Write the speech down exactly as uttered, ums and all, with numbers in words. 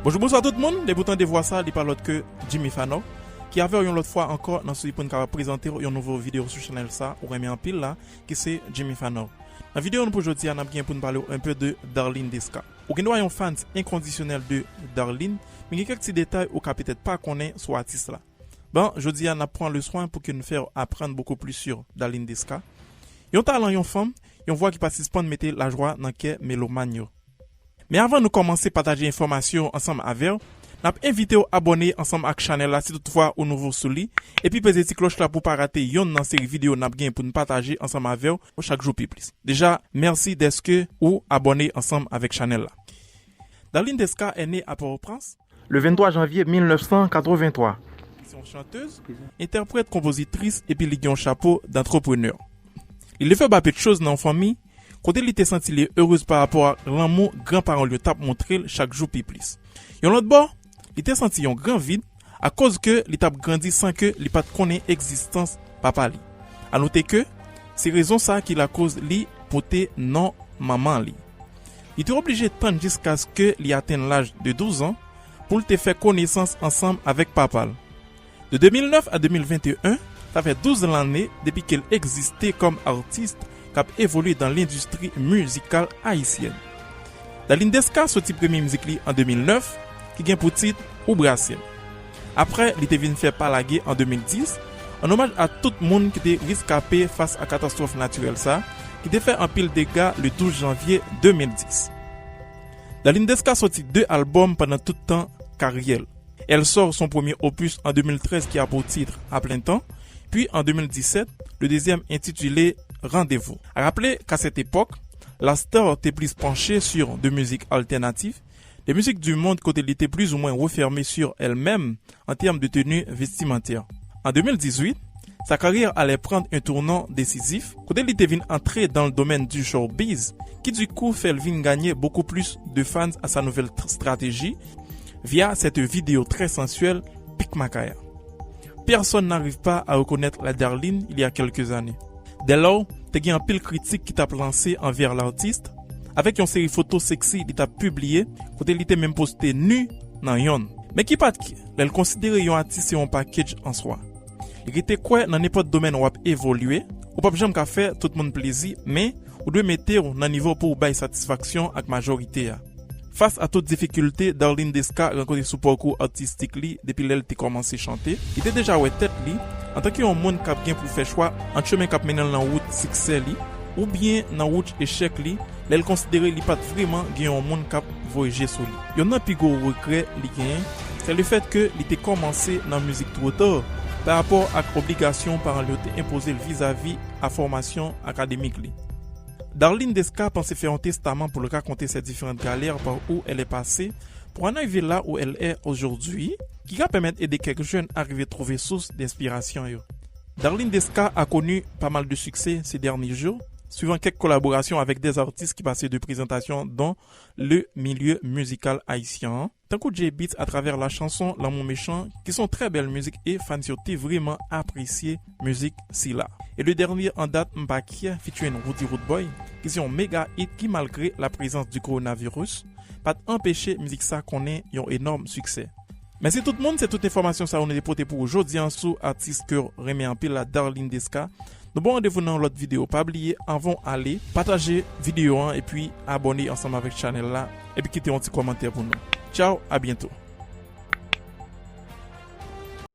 Bonjou, bonswa tout moun. Depi w tande vwa sa, li pa lòt ke Jimmy Fanor, ki avè w yon lòt fwa ankò nan sousi pou n kapab prezante w yon nouvo videyo sou chanèl sa ou renmen anpil la, ki se Jimmy Fanor. Nan videyo nou pou jodi a, n ap gen pou n pale w enpe de Darline Desca. Ou gen dwa yon fans enkondisyonèl de Darline, men gen kèk ti detay ou ka petèt pa konnen sou atis la. Bon, jodi a, n ap pran le swen pou ke n fè w aprann beaucoup plus sur Darline Desca. Yon talan, yon fanm, yon vwa ki pa sispann mete lajwa nan kè melomàn yo. Men avan nou kòmanse pataje enfòmasyon yo ansanm avè w, n ap envite w abòne ansanm ak chanèl la si toutfwa ou nouvo sou li, epi peze ti klòch la pou w pa rate yonn nan seri videyo n ap gen pou n pataje ansanm avè w chak jou pi plis. Deja, mèsi dèske ou abòne ansanm avèk chanèl la. Darline Desca est née à Port-au-Prince le vingt-trois janvier mille neuf cent quatre-vingt-trois. Se yon chantèz, entèprèt, konpozitris, epi li gen yon chapo d antreprenè. Li leve ba Petchoz nan yon fanmi kote li te santi li erez pa rapò ak lanmou granparan l yo t ap montre l chak jou pi plis. Yon lòt bò, li te santi yon gran vid akoz ke li t ap grandi san ke li pa t konnen egzistans papa li. A note ke se rezon sa ki lakoz li pote non manman li. Li te oblije tann jiskaske li atenn laj de douz an pou l te fè konesans ansanm avèk papa l. De de mil nèf a de mil venteyen, sa fè douz lanne depi ke l egziste kòm atis k ap evolye dan lendistri mizikal ayisyèn. Darline Desca soti premye mizik li an de mil nèf, ki gen pou tit Ou Brasye M. Aprè, li te vin fè Pa Lage an de mil dis, an omaj a tout moun ki te reskape fas a katastwòf natirèl sa, ki te fè anpil dega le douz janvye de mil dis. Darline Desca soti de albòm pandan tout tan karyè l. Elle sort son premier opus en deux mille treize qui a pour titre À plein temps, puis en deux mille dix-sept, le deuxième intitulé Rendez-vous. A raple k a cette époque, la star te plis panche sur de musique alternative, de musique du monde kote li te plus ou moins refermée sur elle-même en termes de tenue vestimentaire. En deux mille dix-huit, sa karyè alè pran yon tounan desizif, kote li te vin antre dans le domaine du showbiz, qui du coup fait l vin gagner beaucoup plus de fans à sa nouvelle tr- stratégie via cette vidéo très sensuelle, Pic Macaya. Personne n'arrive pas à reconnaître la Darline il y a quelques années. Dès lors, te gen anpil kritik ki t ap lanse anvè latis, avèk yon seri foto seksi li t ap pibliye, kote li te menm poste nu nan yonn. Men ki pa t ki, lè l konsidere yon atis se yon package an swa. Li rete kwè nan nenpòt domèn w ap evolye, ou p ap janm ka fè tout moun plezi, men ou dwe mete w nan nivo pou w bay satisfaksyon ak majorite a. Fas a tout difikilte Darline Desca rankontre sou pakou atistik li depi lè l te kòmanse chante, li te deja wè tèt li antanke yon moun k ap gen pou fè chwa ant chemen k ap mennen l nan wout siksè li oubyen nan wout echèk li, lè l konsidere li pa t vrèman gen yon moun k ap voye je sou li. Youn nan pi gwo regrè li genyen, se lefèt ke li te kòmanse nan mizik twò ta pa rapò ak obligasyon paran l yo te enpoze l vizavi a fòmasyon akademik li. Darline Desca panse fè yon testaman pou l rakonte ses différentes galères par où elle est passée pour en arriver là où elle est aujourd'hui, ki ka pèmèt ede kèk jèn a rive twouve sous denspirasyon yo. Darline Desca a connu pas mal de succès ces derniers jours, suivant quelques collaborations avec des artistes qui passaient de présentation dans le milieu musical haïtien, tankou J-Beatz atravè la chanson Lanmou Mechan, ki se yon trè bèl mizik e fans yo te vrèman apresye mizik sila. E le dènye an dat, M Pa Kyè featuring Roody Roodboy, ki se yon mega hit ki malgre la prezans di kowonaviris, pa t anpeche mizik sa konnen yon enòm siksè. Mèsi tout moun, se tout enfòmasyon sa yo nou te pote pou ou jodi an sou atis ke w renmen anpil la, Darline Desca. Nou ba w randevou nan yon lòt videyo. Pa bliye, anvan w ale, pataje videyo an epi abòne ansanm avèk chanèl la, epi kite yon ti kòmantè pou nou. Tchaw, a byento.